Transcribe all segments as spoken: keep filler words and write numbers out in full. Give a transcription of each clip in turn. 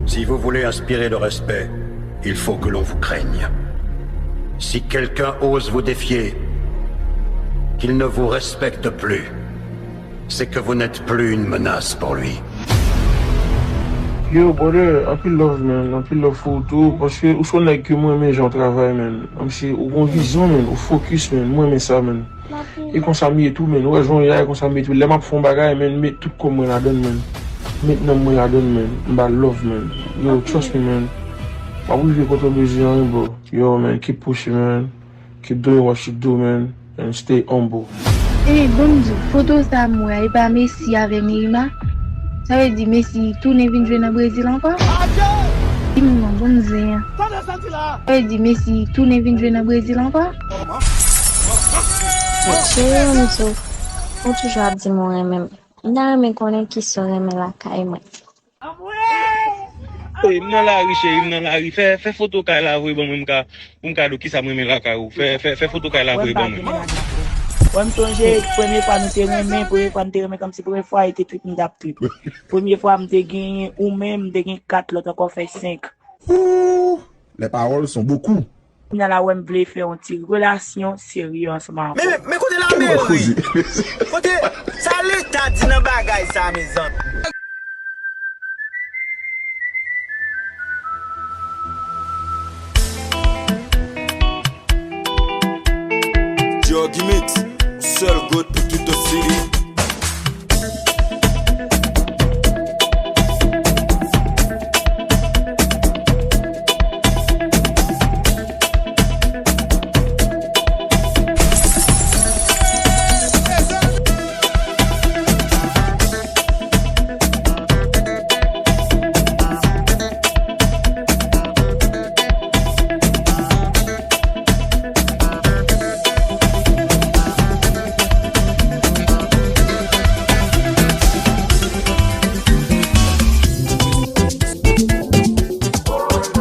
Si vous voulez inspirer le respect, il faut que l'on vous craigne. Si quelqu'un ose vous défier, qu'il ne vous respecte plus, c'est que vous n'êtes plus une menace pour lui. Yo, brother, anpil love, man. Anpil love pou ou tou, paske ou se yon nèg ke mwen renmen jan w travay, man. Menm si ou gon vizyon, man, ou focus, man. Mwen renmen sa, man. E konsa m ye tou, man. Ou wè jan w ye a, e konsa m ye tou. Lè m ap fè yon bagay, man, m met tout kò mwen ladann, man. M met nanm mwen ladann, man. M ba love, man. Yo, trust me, man. M ap rive kote w bezwen an, bro. Yo, man, keep pushing, man. Keep doing what you do, man, and stay humble. Ey, ban m di w, foto sa m wè a, e pa Messi avè Neymar? Sa vle di Messi tounen vin jwe nan Brezil ankò? Di m non, ban m zen an. Sa vle di Messi tounen vin jwe nan Brezil ankò? Cheri, m di w, ou toujou ap di m ou renmen m. M ta renmen konnen kisa w renmen lakay mwen. Ey, m nan lari, cheri, m nan lari. Fè, fè foto kay la, voye ban mwen, m ka, pou m ka di w kisa m renmen lakay ou. Fè, fè, fè foto kay la, voye ban mwen. Wè, m sonje premye fwa nou te renmen, premye fwa nou te renmen, kòmsi premye fwa e te trip m t ap trip. Premye fwa m te gen ou menm, m te gen kat lòt ankò, fè senk. Ouh, les paroles sont beaucoup. Kounye a la, wè m vle fè yon ti relasyon serye ansanm avè w. Men, men, men kote lameri? Kote sa leta di nan bagay sa, mezanmi? Djoggy Mix, sèl goat pou tout the city.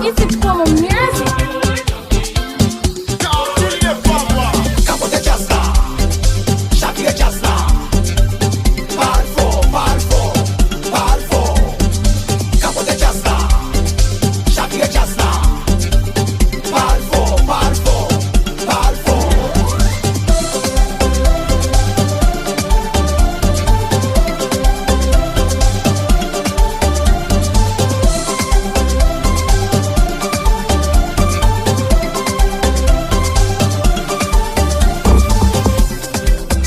Isit kòman m ye? Kapote djaz la, chavire djaz la. Pale fò, pale fò, pale fò. Kapote djaz la, chavire djaz la. Pale fò, pale fò, pale fò.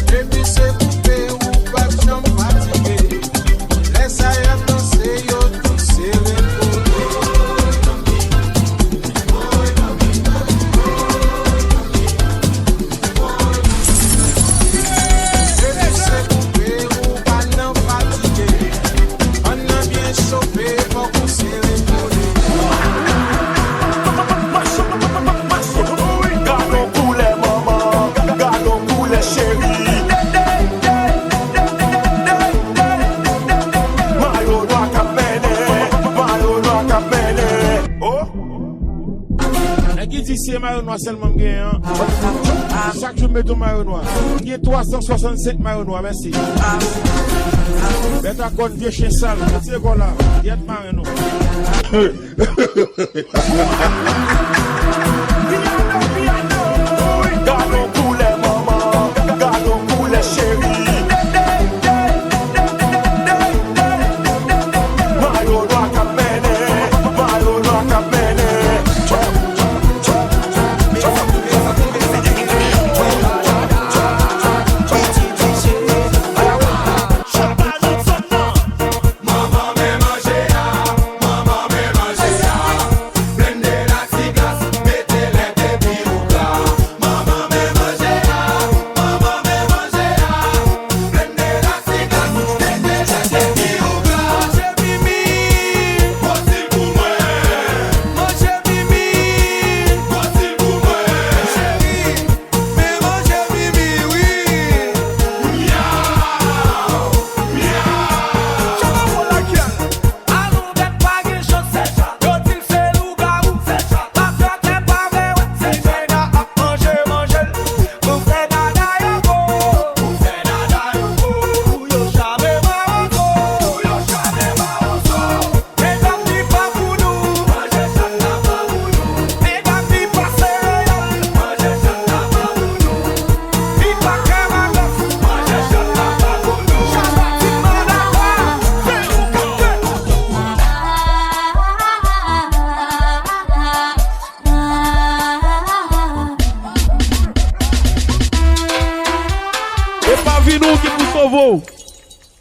Depi se koupe ou pa janm fatige. Lè sa y ap danse yo tou sere kole. Depi se koupe ou pa nan fatige. Ann nan byen chofe, fòk ou sere kole. Gadon koulè manman, gadon koulè cheri. Mayo nwa k ap mennen, mayo nwa k ap mennen. Oh! Nèg ki di se mayo nwa sèlman m genyen an. Chak jou m met yon mayo nwa. M gen twa san swasannsenk mayo nwa, mèsi. Bèt a kòn, vye chen sal, retire kò la, yèt maren nou. Gadon koulè manman, gadon koulè cheri. Mayo nwa k ap mennen, mayo nwa k ap mennen. Manman men manje a, manman men manje a. Blende la ti glas,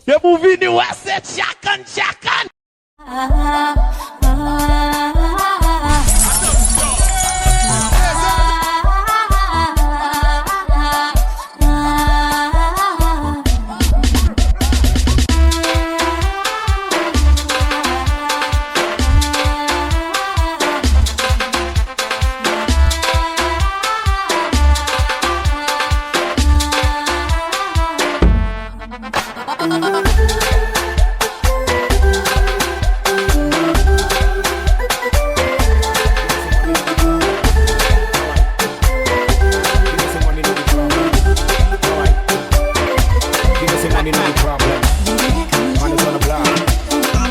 Depi w vini, w wè se tchakann, tchakann.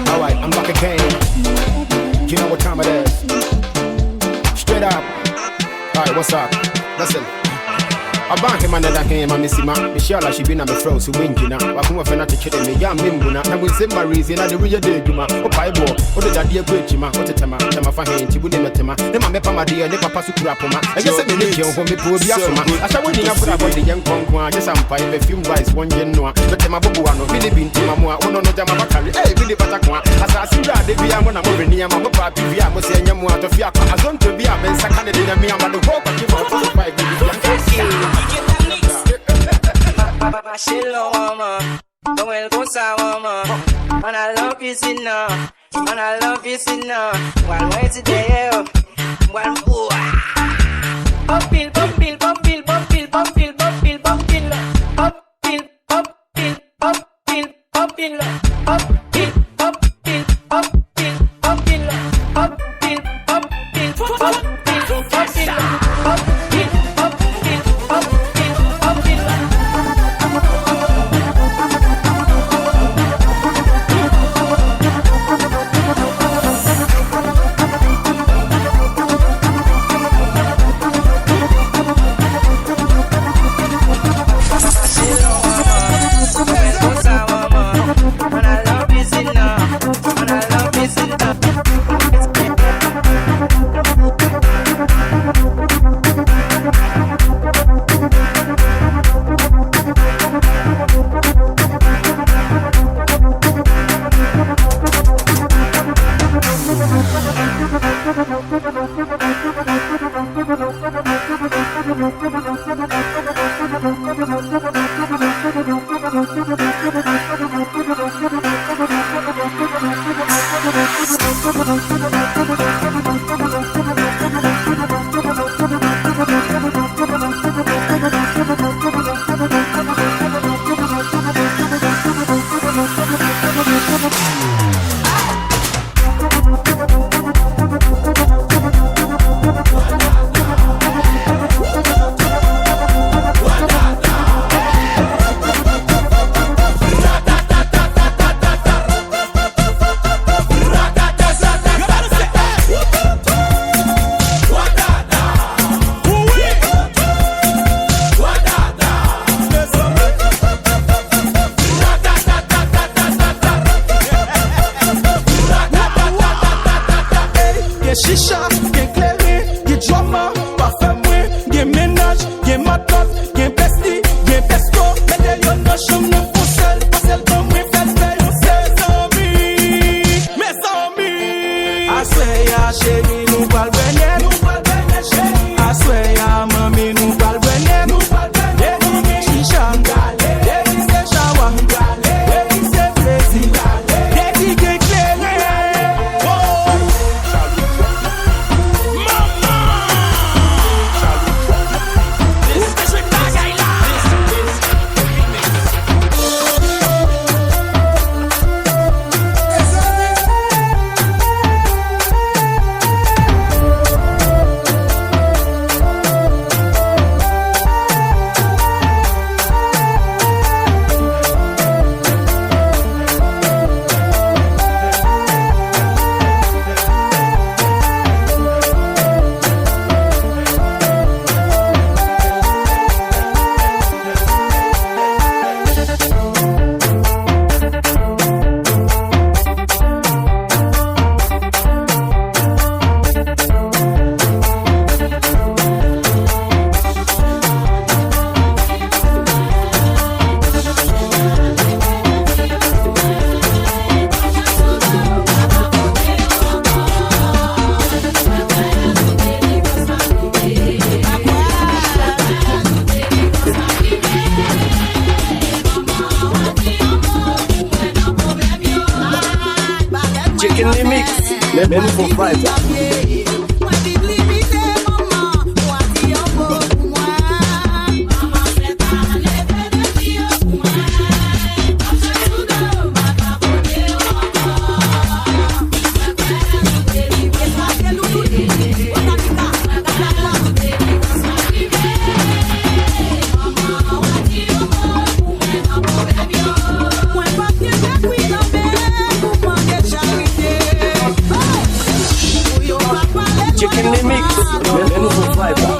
Alright, I'm back again. You know what time it is. Straight up. Alright, what's up? Listen. Aba hema na da hema misima. Mishala shibina me fro si winjina. Wakumwa fena te chete me ya mimbuna. Na win simba rizi na de riya de juma. O pai bo. O de da dia gwe jima. O te tema. Tema fa hen. Chibu de me tema. Nema me pa ma dia. Ne papa su kura poma. Eye se mi ni ke o mi po bia suma. Asha wani na kura bo de yan konkwa. Just am pai perfume rice one yen no. But tema bubu ano. Bili binti mamwa. Ono no jama bakali. Hey, bili batakwa. Asa sura de bia mona mo venia mama papi via mo se nyamwa to fia kwa. Azon to bia ben sakane de na mi amado. Mache lò manman, kòman l konsa manman? Ann al nan pisin nan, ann al nan pisin nan. Mwen al mwen ti dèyè yo, mwen al. Pòpil, pòpil, pòpil, pòpil, pòpil, pòpil, pòpil, pòpil, pòpil, pòpil, pòpil, pòpil, pòpil, pòpil, pòpil, pòpil, pòpil. Gen chicha, gen kleren, gen djòman, pa fè mwen, gen mennaj, gen matant, gen besti, gen besto, mete yo nan chanm nou pou sèl, pa sèl ban mwen fè l fè yon sèl zanmi. Mezanmi! Aswè a, cheri, nou pral bwè nèt. Nou pral bwè nèt, cheri. Aswè a, manmi, nou pral bwè nèt. Nou pral bwè nèt. Depi gen chicha, depi se chawa, depi se plezi, depi gen kleren. Oh! Remix, men, men nouvo vibe la. Chicken Remix, men, men nouvo vibe la.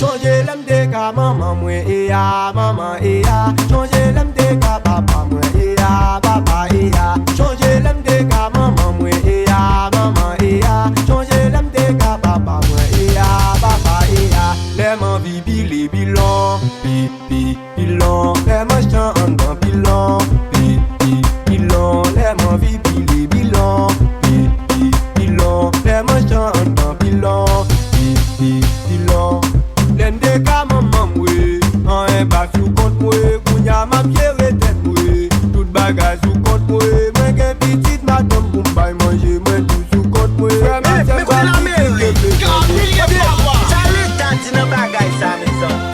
Sonje lè m te ka manman mwen e a, manman e a. Sonje lè m te ka papa mwen e a, papa e a. Sonje lè m te ka manman mwen e a, manman e a. Sonje lè m te ka papa mwen e a, papa e a. Lè m anvi pile pilon, pi, pi, pilon. Lè m anvi chan anndan pilon, pi, pi, pilon. Lè m anvi pile pilon, pi, pi, pilon. Lè m anvi chan anndan pilon, pi, pi, pilon. Lè m te ka manman mwen, anyen pa sou kont mwen. Kounya m ap jere tèt mwen, tout bagay sou kont mwen. Mwen gen pitit madanm pou m bay manje, mwen tou sou kont mwen. Frè m a sè m pral kritike, sa Leta di nan bagay sa, mezanmi?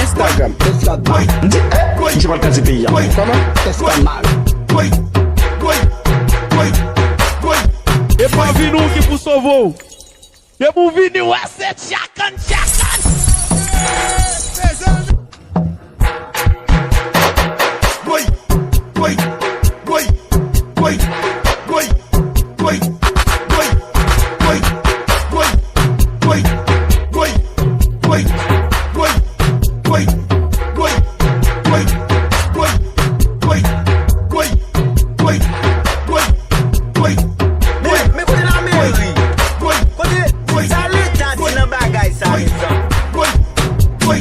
Instagram, Escadman. M di, eh, misye pral kraze peyi a. Kòman? Escadman. E pa vi nou ki pou sove w. Depi w vini, w wè se tchakann, tchakann. Men, men kote lameri? Kote, sa Leta di nan bagay sa, mezanmi?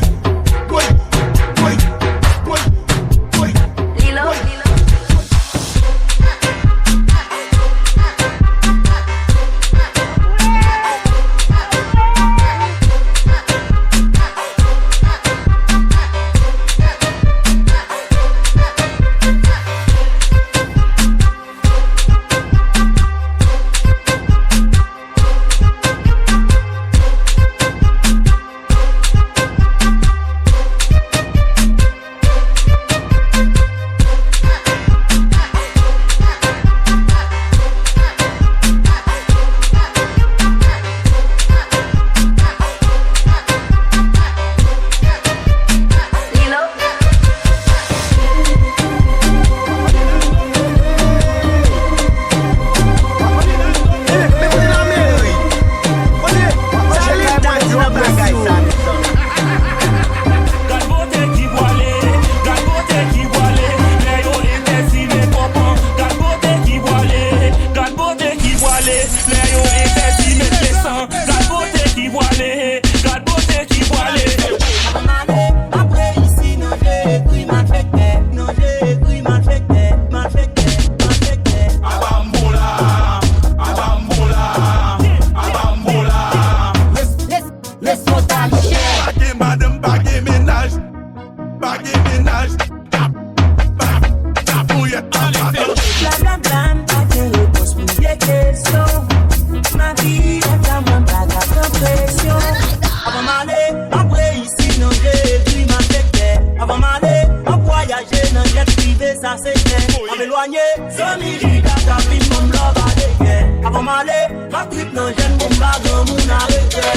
M elwanye, zanmi, Jida t ap vin ban m love a degè. Avan m ale, m ap trip nan jèn, bon, m pa granmoun a regrè.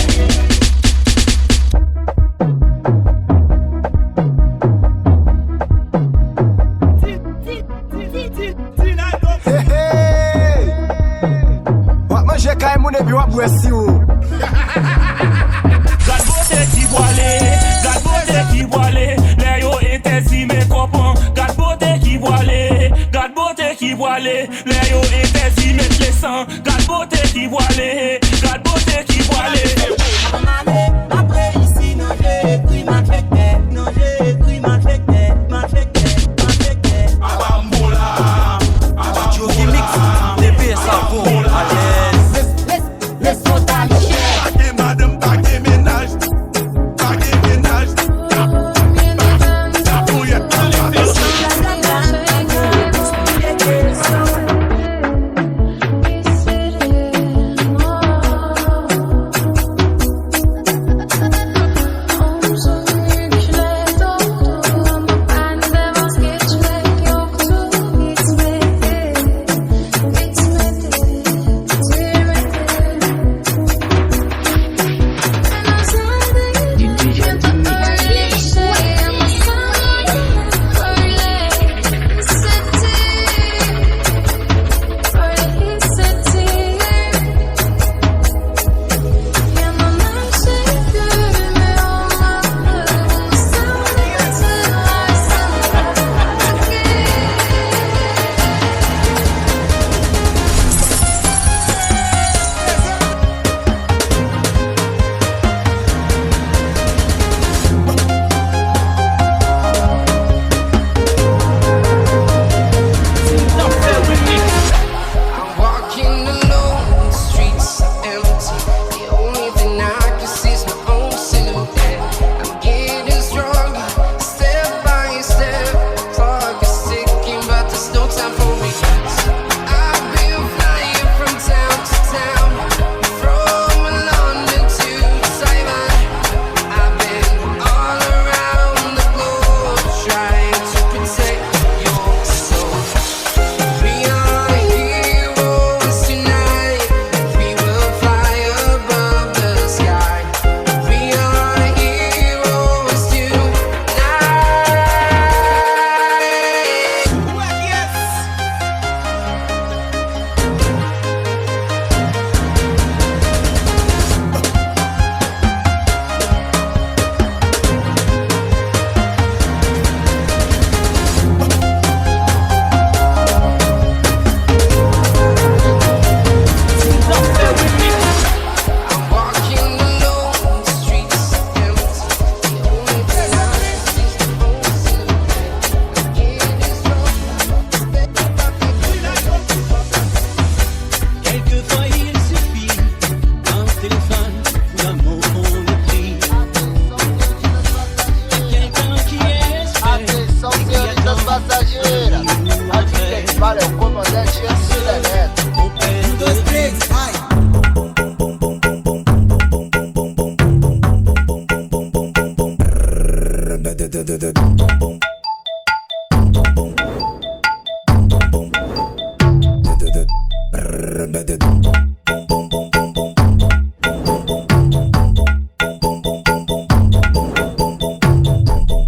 Hey, hey! W ap manje kay moun epi w ap bwè siwo. Gad bote ki pwale, gad bote ki pwale, lè yo entèdi mekòp an. Gad bote ki pwale, gad bote ki pwale, lè yo entèdi met lesan. Gad bote ki pwale, gad bote ki pwale. Avan m ale, m ap reyisi nan je ekri malfektè, nan je ekri malfektè, malfektè, malfektè. Aba m bon la, aba m bon la. Djogi Mix, depi sa bon, alèz. Lespon talichè. Pa gen madanm, pa gen mennaj. Pa gen mennaj. Tap, tap, tap, pouyèt, tap, tap. I'm walking alone, the streets are empty. The only thing I can see is my own silhouette. I'm getting stronger, step by step. Clock is ticking, but there's no time for me. I've been flying from town to town, from London to Taiwan. I've been all around the globe trying to protect your soul. We are heroes tonight. We will fly above the sky. We are heroes tonight. Quelquefois il suffit d'un téléphone, d'un mot qu'on écrit. Quelqu'un qui espère. Atenção, senhoritas passageiras. Aqui quem fala é o comandante Anselmo Neto. Um, dois, três, vai!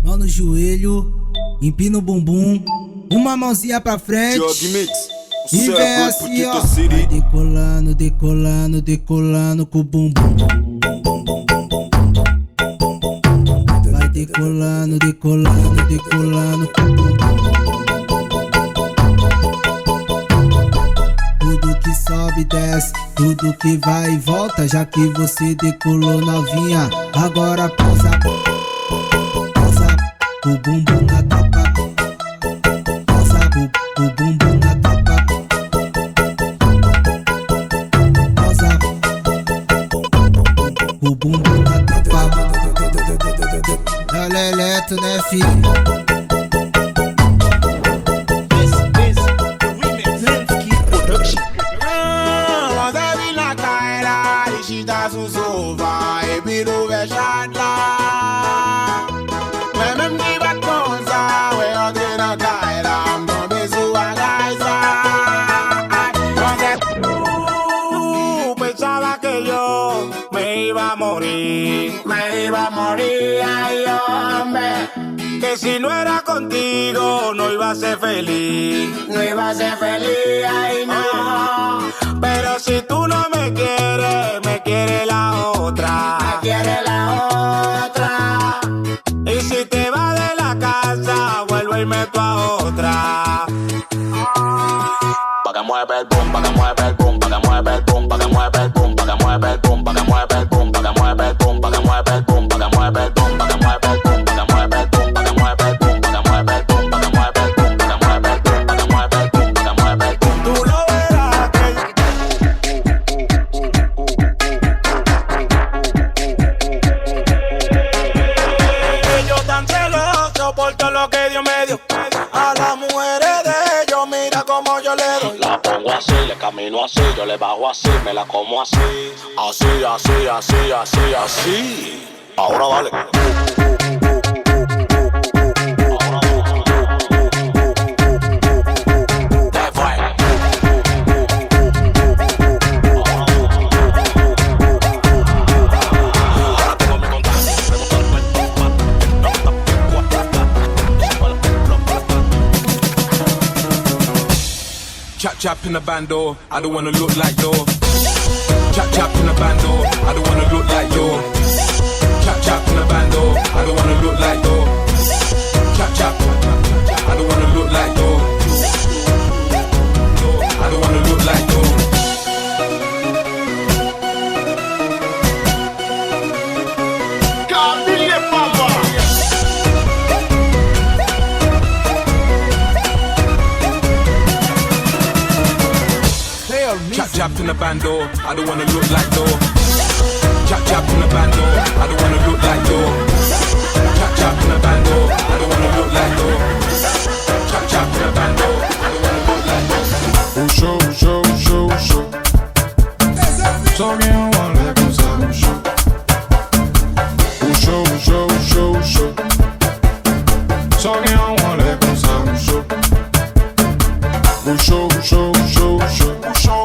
Mão no joelho, empina o bumbum, uma mãozinha pra frente. Djog Mix, e vem assim, ó. Vai decolando, decolando, decolando com o bumbum. Vai decolando, decolando, decolando com o bumbum. Tudo que sobe e desce, tudo que vai e volta, já que você decolou novinha. Agora posa, posa, com o bumbum na tropa. Posa, com, com o bumbum na tropa. Posa, com o bumbum na tropa. Lè lè lè tounen fi. This is Remix Levski Production. Manzè vin lakay la, li chita sou sofa, epi l ouvè chat la. Mwen menm ki bat konsa, mwen antre nan kay la, m tonbe sou bagay. Que si no era contigo no iba a ser feliz. No iba a ser feliz, ay no. Pero si tú no me quieres, me quiere la otra. Me quiere la otra. Y si te vas de la casa, vuelvo y meto a otra. Pa ka mwen bèl bon, pa ka mwen bèl bon, pa ka mwen bèl bon, pa ka mwen bèl bon, pa ka mwen bèl bon, pa ka mwen bèl bon, pa ka mwen bèl bon, pa ka mwen bèl bon, pa ka mwen bèl bon, pa ka mwen bèl bon, pa ka mwen bèl bon, pa ka mwen bèl bon, pa ka mwen bèl bon, pa ka mwen bèl bon, pa ka mwen bèl bon, pa ka mwen bèl bon, pa ka mwen bèl bon, pa ka mwen bèl bon. Tú lo verás que Ellos tan celosos por todo lo que Dios me dio. A las mujeres de ellos, mira cómo yo le doy. La pongo así, le camino así, yo le bajo así, me la como así. Así, así, así, así, así. Ahora dale. Chop chop in the bando, I don't wanna look like yo. Chop chop in the bando, I don't wanna look like yo. Chop chop in the bando, I don't wanna look like yo. Chop chop, I don't wanna look like yo. I don't wanna look like yo. Kabile papa. Chop chop in the bando, I don't wanna look like though. Chop chop in the bando, I don't wanna look like though. Chop chop in the bando, I don't wanna look like though. Chop chop in the bando, I don't wanna look like though. Ou cho, ou cho, ou cho, ou cho. Sa w gen yon anlè konsa, ou cho. Ou cho, ou cho, ou cho, ou cho. Sa w gen yon anlè konsa, ou cho. Ou cho, ou cho, ou cho, ou cho.